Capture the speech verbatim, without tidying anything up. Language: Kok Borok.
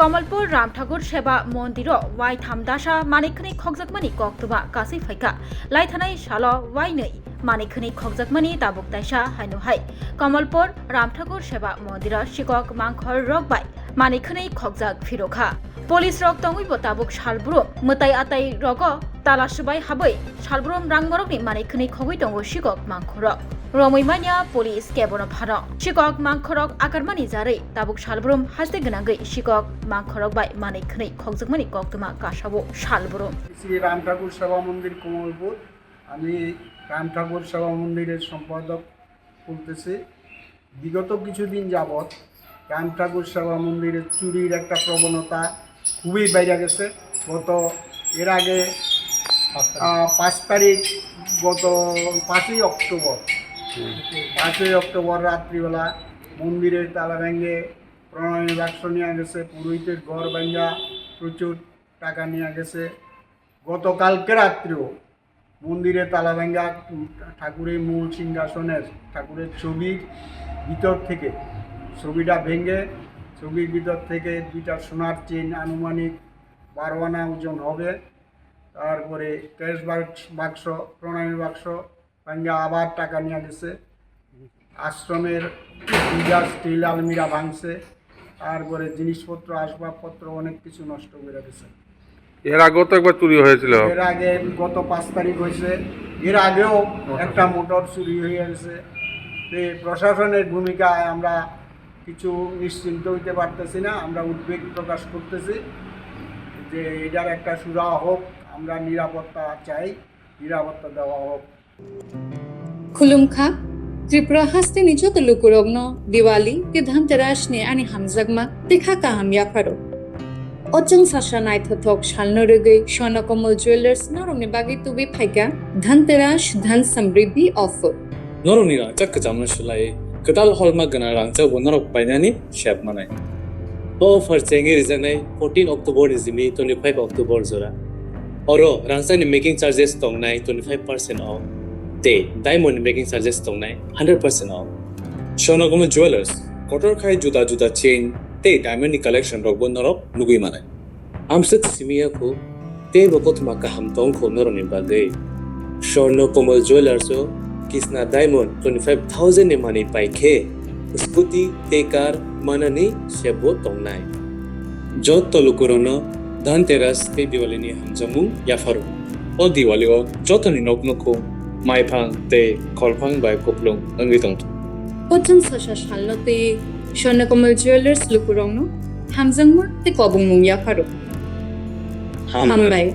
Kamalpur Ramthakur Seba Mondiro waitham dasa manikhnwi khokjakmani koktwma kasui phaikha. Laithanai salo wainwi manikhnwi khokjakmani tabuk taisa haino hai Kamalpur Ramthakur Seba Mondiro sikok mangkhor rok bai manikhnwi khokjak phirokha. Police rok tongwibo tabuk salbrum mwtai atai rogo tala swbai habwi salbrum rangmorokni manikhnwi khogwi tongo sikok mangkhorok. Romwi manya police kebono phano. Sikok mangkhorok akarmani jarwi tabuk salbrum haste gwnangwi sikok mangkhorok bai manikhnwi khokjakmani koktwma kasao salbrum. Shri রাম ঠাকুর সেবা মন্দির কমলপুর। আমি রাম ঠাকুর সেবা মন্দিরের সম্পাদক বলতেছি। বিগত কিছুদিন যাবৎ রাম ঠাকুর সেবা মন্দিরে চুরির একটা প্রবণতা খুবই বেড়ে গেছে। গত, এর আগে, আহ, পাঁচ তারিখ, গত পাঁচই অক্টোবর, পাঁচই অক্টোবর রাত্রিবেলা মন্দিরের তালা ভেঙে প্রণামী বাক্স নিয়ে গেছে, পুরোহিতের ঘর ভাঙা প্রচুর টাকা নিয়ে গেছে। গতকালকে রাত্রেও মন্দিরে তালা ভাঙা ঠাকুরের মূল সিংহাসনের ঠাকুরের ছবির ভিতর থেকে, ছবিটা ভেঙে ছবির ভিতর থেকে দুইটা সোনার চেইন আনুমানিক বারো আনা ওজন হবে, তারপরে ক্যাশ বাক্স, বাক্স, প্রণামী বাক্স ভাঙে আবার টাকা নিয়ে গেছে। আশ্রমের দুইটা স্টিল আলমিরা ভাঙছে, তারপরে জিনিসপত্র, আসবাবপত্র অনেক কিছু নষ্ট করে গেছে। এর আগেও তো একবার চুরি হয়েছিল। এর আগে গত পাঁচ তারিখ হয়েছে, এর আগেও একটা মোটর চুরি হয়ে গেছে। তো এই প্রশাসনের ভূমিকায় আমরা কিছু নিশ্চিন্ত হইতে পারতেছি না। আমরা উদ্বেগ প্রকাশ করতেছি যে এটার একটা সুরাহা হোক, আমরা নিরাপত্তা চাই, নিরাপত্তা দেওয়া হোক। Khulumkha, Tripura hasteni joto lukurokno Diwali tei Dhanteras ni ani hamjakma tei kha kaham yapharo. O chwng sasa naithothok salno rwgwi Swarna Kamal Jewellers norokni bagwi tubui phaikha Dhanteras Dhan Samriddhi offer. Norokni rangchak kwchamno swlaiwi kwtal holma gwnang rangchakbo norok painani sep manai. O offer chengwi rijaknai fourteen October ni simi twenty-five October jora. Oro rangchakni making charges tongnai twenty-five percent off tei diamond ni making charges tongnai hundred percent off. Swarna Kamal Jewellers kotor khai juda juda chain tei diamond ni collection rokbo norok nugwi manai. Amswk simi ya kho, teibo kothoma kaham tong kho norokni bagwi. Swarna Kamal Jewellers o Kisna Diamond twenty-five thousand ni manwi pai khe, scooty tei car manani sebo tongnai. Joto lukurokno Dhanteras tei Diwali ni hamjakmung yapharo. O Diwali o jotoni nok nukhung maiphang tei kholphang bai kupulung wngwi tongthung. O chwng sasa salno twi Swarna Kamal Jewellers lukurokno hamjakma tei kobongmung yapharo. Hambai. Hambai.